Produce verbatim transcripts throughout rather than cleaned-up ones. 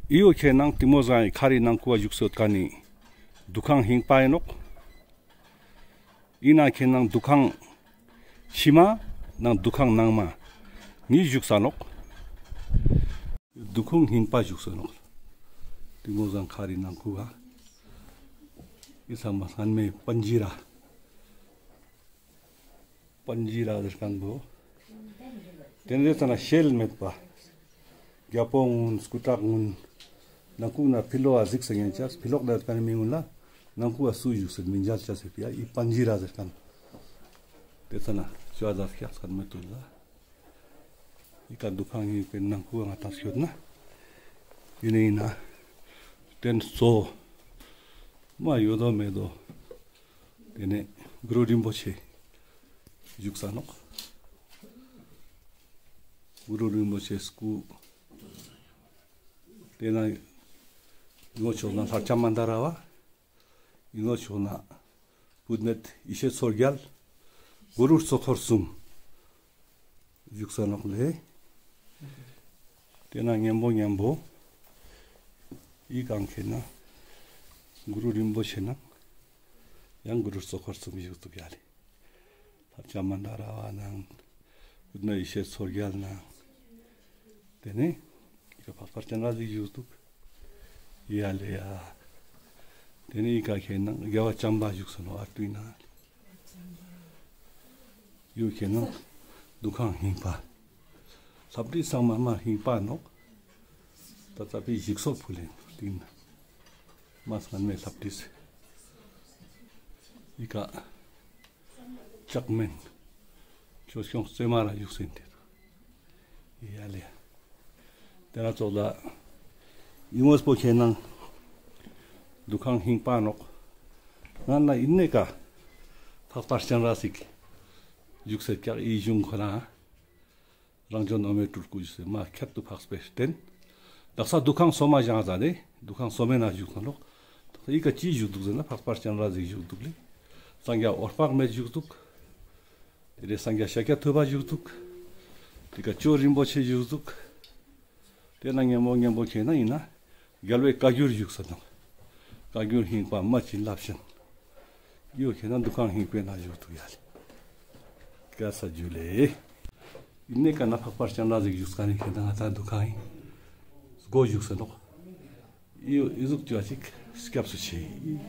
ཨི་བོ་ཁེ་ནང་ཏིང་མོ་ཟང་ངི་མཁར་རི་ནང་ཁུག་ག་བཞུགས་སོད་ཁན་ནི་འདུ་ཁང་རྙིང་པ་ཨིན་ནོག། ཨིན་ན་ཁེ་ནང་འདུ་ཁང་ཕྱི་མ་ནང་འདུ་ཁང་ནང་མ་ཉིས་བཞུགས་ས་ནོག། འདུ་ཁང་རྙིང་པ་བཞུགས་སོད་ནོག། ཏིང་མོ་ཟང་མཁར་རི་ནང་ཁུག་ག་ཨི་ས་མ་སྔན་མའི་པན་ཇི་ར། པན་ཇི་ར་ཟེར་ཁན་བོ། ཏེ་ནེ་ཙ་ན་ཤེལ་མེད་པ། རྒྱལ་པོ་གུན་སྐུ་དྲག་གུན་ནང་ཁུག་ན་ཕི་ལོག་ག་གཟིགས་ས་ཉན་ཅེས་ཕི་ལོག་ན་ཡོད་ཁན་མི་གུན་ལ་ནང་ཁུག་ག་སུ་བཞུགས་སེ་མི་མཇལ་ཅེས་སི་ཕི་ཡ་ཨི་པན་ཇི་ར་ཟེར་ཁན། ཏེ་ཙ་ན་ཅོ་ཨ་ཟ་སྐྱག་ཁན་མེད་དུ་ལ། ཨི་ཀ་འདུ་ཁང་ངི་པའི་ནང་ཁུག་ག་ང་ཏང་སྐྱོད་ན། ཨིན་ན་ཨིན་ན། རྟེན་གཙོ་བོ་མ་ཡོད་དོ་མེད་དོ། ཏེ་ནེ་གུ་རུ་རིན་པོ་ཆེ་བཞུགས་ས་ནོག། གུ་རུ་རིན་པོ་ཆེ་སྐུ། ཏེ་ནེ་ངོ་ཕྱོགས་ན་ལྷ་ལྕམ་མན་དཱ་ར་བ། ཨིན་ནོ་ཕྱོགས་ན་བུད་མེད་ཡེ་ཤེས་མཚོ་རྒྱལ། གུ་རུ་གཙོ་འཁོར་གསུམ་བཞུགས་ས་ནོག་ལེ། ཏེ་ནེ་ཉམ་པོ་ཉམ་པོ་ཨི་ཀ་ཁེ་ན་གུ་རུ་རིན་པོ་ཆེ་ནང་ཡང་གུ་རུ་གཙོ་འཁོར་གསུམ་བཞུགས་འདུག་ཡ་ལེ། ལྷ་ལྕམ་མན་དཱ་ར་བ་ནང་། བུད་མེད་ཡེ་ཤེས་མཚོ་རྒྱལ་ནང་། ཏེ་ནེ་ཨི་ཀ་འཕགས་པ་སྤྱན་རས་གཟིགས་བཞུགས་འདུག་ཡ་ལེ་ཡ། ཏེ་ནེ་ཨི་ཀ་ཁེ་ནང་རྒྱལ་བ་བྱམས་པ་བཞུགས་སོད་ནོག་ཨ་ཏུའི་ནང་། ཡོ་ཁེ་ནང་འདུ་ཁང་རྙིང་པ། ལྷ་བྲིས་ཚང་མ་མ་རྙིང་པ་ནོག། ད་ཙ་པིག་ཞིག་གསོ་ཕུལ་ལེན་ཏེ་ནེ་མ་སྔན་མའི་ལྷ་བྲིས། ཨི་ཀ་ལྕགས་སྨན། ཆོས་སྐྱོང་རྩེ་མ་ར་བཞུགས་སེ་ཨིན་ཏེ། ཡ་ལེ། ཏེ་ན་ཙོགས་ལ། ཨི་ངོས་པོ་ཁེ་ནང་འདུ་ཁང་རྙིང་པ་ནོག། ང་ན་ཨིན་ནེ་ཀ་འཕགས་པ་སྤྱན་རས་གཟིགས་བཞུགས་སེ་ཀྱག་ཨི་གཞུང་ཁོ་ན་རང་བྱོན་འོ་མའི་སྤྲུལ་སྐུ་བཞུགས་སེ་མ་ཁྱད་དུ་འཕགས་པའི་རྟེན། དག་ས་འདུ་ཁང་སོ་མ་བཞེངས་ས་ནེ་འདུ་ཁང་སོ་མའི་ནང་བཞུགས་ས་ནོག། ཨི་ཀ་ཅི་བཞུགས་འདུག་ཟེར་ན་འཕགས་པ་སྤྱན་རས་གཟིགས་བཞུགས་འདུག་ལེ། སངས་རྒྱས་འོད་དཔག་མེད་བཞུགས་འདུག། ཏེ་ནེ་སངས་རྒྱས་ཤཱཀྱ་ཐུབ་པ་བཞུགས་འདུག། ཏེ་ཀ་ཇོ་རིན་པོ་ཆེ་བཞུགས་འདུག། ཏེ་ནེ་ཉམ་པོ་ཉམ་པོ་ཁེ་ན་ཨིན་ན་རྒྱལ་བའི་བཀའ་འགྱུར་བཞུགས་ས་ནོག། བཀའ་འགྱུར་རྙིང་པ་མ་བྱིན་རླབས་ཤིང་། ཡོ་ཁེ་ན་འདུ་ཁང་རྙིང་པའི་ནང་བཞུགས་འདུག་ཡ་ལེ། ཀ་ས་ཇུ་ལེ། ཨིན་ནེ་ཀ་ན་འཕགས་པ་སྤྱན་རས་གཟིགས་བཞུགས་ས་ནེ་ཁེ་ན་ང་ཏང་འདུ་ཁང་ངི་སྒོ་བཞུགས་ས་ནོག། ཨི་ཨི་ཟུག་ཅོ་ཅིག་སྐྱབས་སུ་མཆི།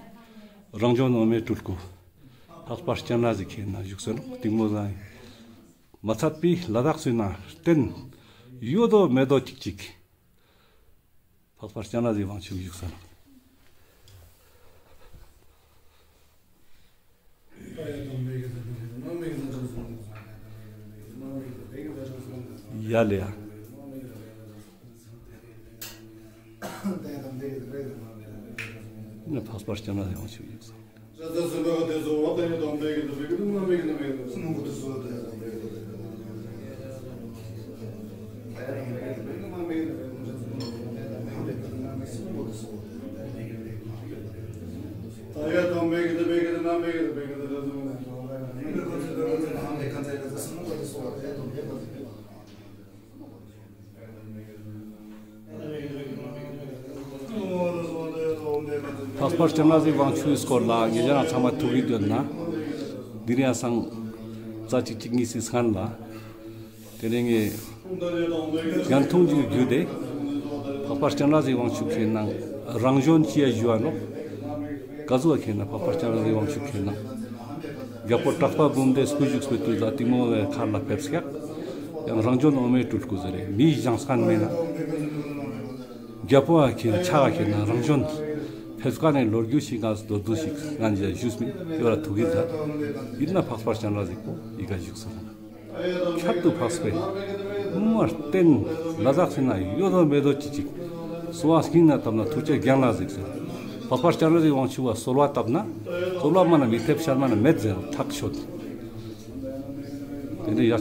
རང་བྱོན་འོ་མའི་སྤྲུལ་སྐུ་འཕགས་པ་སྤྱན་རས་གཟིགས་ཁེ་ན་བཞུགས་ས་ནོག། ཏིང་མོ་ཟང་ངི་མ་ཚད་པའི་ལ་དྭགས་སི་ནང་རྟེན་ཡོད་དོ་མེད་དོ་ཅིག་ཅིག་འཕགས་པ་སྤྱན་རས་གཟིགས་དབང་ཕྱུག་བཞུགས་ས་ནོག། ཡ་ལེ་ཡ། ནི་འཕགས་པ་སྤྱན་རས་གཟིགས་དབང་ཕྱུག་བཞུགས་ས་ནོག། འཕགས་པ་སྤྱན་རས་གཟིགས་དབང་ཕྱུག་གི་སྐོར་ལ་ངེད་ཅག་རང་ཚང་མ་ཐུགས་ཀྱི་དོན་ན་དེ་རིང་ཡང་སང་ཙ་ཅིག་ཅིག་གཉིས་སི་སྔན་ལ་དེ་རིང་ངས་ཡང་ཐུང་ཅིག་བརྒྱུད་དེ་འཕགས་པ་སྤྱན་རས་གཟིགས་དབང་ཕྱུག་ཁེ་ནང་རང་བྱོན་ཅི་ཡ་ཞུ་བ་ནོག། ག་ཟུག་ཁེ་ན་འཕགས་པ་སྤྱན་རས་གཟིགས་དབང་ཕྱུག་ཁེ་ན་རྒྱལ་པོ་གྲགས་པ་འབུམ་ལྡེ་སྐུ་བཞུགས་པའི་དུས་ལ་གཏིང་མོ་ལ་མཁར་ལ་ཕེབས་སྐྱག། ཡང་རང་བྱོན་འོ་མའི་སྤྲུལ་སྐུ་ཟེར་རེ་མི་བཞེངས་ཁན་མེད་ན། རྒྱལ་པོ་ཨ་ཁེ་ན་ཆ་ཨ་ཁེ་ན་རང་བྱོན་ཕེབས་ཀ་ནེ་ལོ་རྒྱུས་ཤིག་ང་མདོར་བསྡུས་ཤིག་ང་ཞ་ཞུས་མིན་ཡོད་ལ་ཐུག་གི་ད། ཡིན་ན་འཕགས་པ་སྤྱན་རས་གཟིགས་པོ་ཡི་ག་བཞུགས་ས་ན། ཁྱད་དུ་འཕགས་པའི་མ་རྟེན་ལ་དྭགས་སི་ན་ཡོད་དོ་མེད་དོ་ཅི་ཅིག་གསོལ་བ་སྙིང་ནེ་བཏབ་ན་ཐུགས་རྗེ་རྒྱང་ལ་གཟིགས་ཟེར། འཕགས་པ་སྤྱན་རས་གཟིགས་དབང་ཕྱུག་ག་གསོལ་བ་བཏབ་ན་གསོལ་བ་མ་ན་མི་ཐེབས་ཤར་མ་ན་མེད་ཟེར་ཐག་ཆོད། དེ་ནེ་ཡ།